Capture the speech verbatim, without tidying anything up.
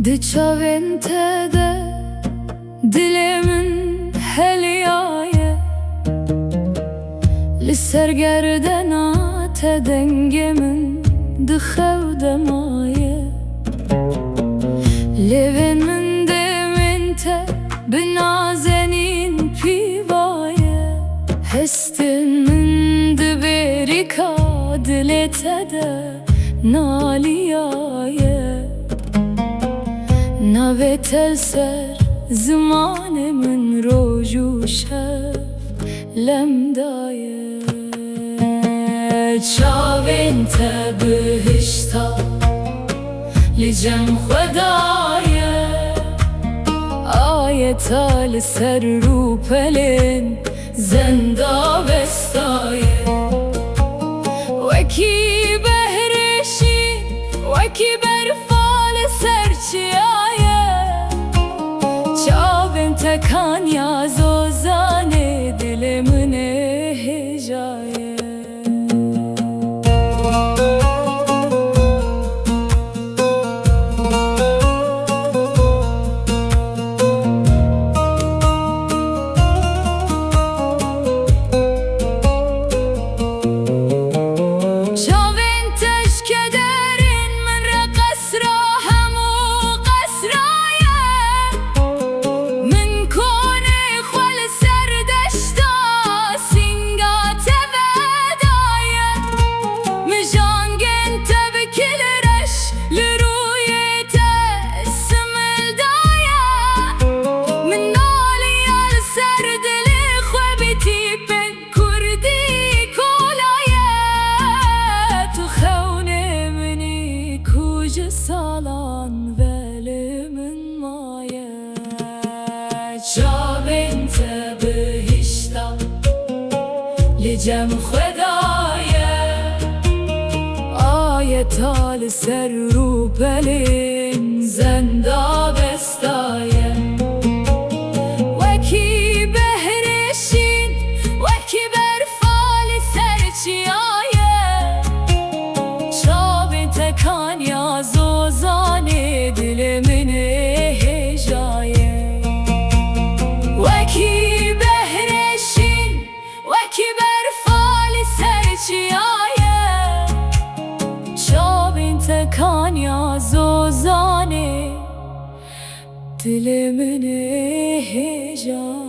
Di çavên te de dilê min heliyaye, li ser gerdena te dengê min di xew de maye. Lêvên min demên te bi nazenîn pîvaye. Hestên min di bêrîka dilê te de naliyaye. Navê te li ser zimanê min roj û şev lem daye. Çavên te bihişta li cem xwe daye. Ayeta li ser rûpelên zenda bestaye. Wekî behrê şîn, wekî berfa li ser çiyaye. Çavên te kanya zozanê dilê min ê hêjaye. Çavên te ji kederên min re qesra hemû qesra ye. Min konê xwe li ser deşta sînga te vedaye. Mijangên te bi kil reş li rûyê te simildaye. Min naliya li ser dilê xwe bi tîpên kurdî kolaye. Tu xewnê min î ku ji salan ve li min maye. Çavên te bihişta li cem xwe daye. Ayeta li ser rûpelên zenda bestaye. Wekî behrê şîn, wekî berfa li ser çiyaye. Çavên te kanya zozanê dilê min ê hêjaye. Wekî behrê şîn, wekî berfa li ser çiyaye. Çavên te kanya zozanê dilê min ê hêjaye.